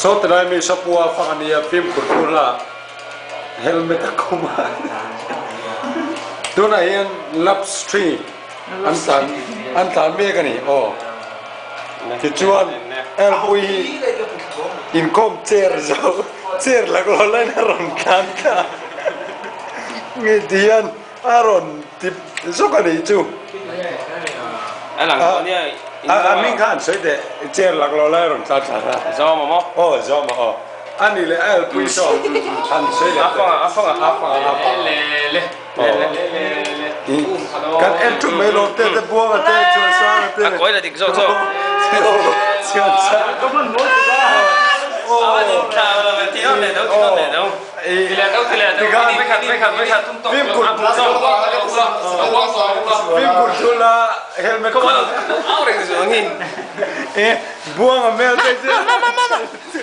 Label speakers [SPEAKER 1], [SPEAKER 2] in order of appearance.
[SPEAKER 1] Saw tilai mi sapua fak a nia fimkhur thu hla helmet a khum a. Tunah hian laps tree an tlan an tlan mek a ni aw. Tichuan elpui hi inkhawm chair zo chair laklawh laiin a rawn tlan ta nge ti hian a rawn ti zawk a nih chu. A hming kha an sawi teh chair laklawh lai a rawn tlan thla kha.
[SPEAKER 2] Zawma maw?
[SPEAKER 1] Aw Zawma aw. A nih leh a elpui saw han sawi leh teh.
[SPEAKER 2] A fanga a fanga.
[SPEAKER 1] A fanga a fanga. Kan en thup mai lawm te te buanga te chuan sanga te.
[SPEAKER 2] A kawi la dik zawk zawk.
[SPEAKER 1] Chuan sang. Fimkhur thu la helmet buanga mel te chu.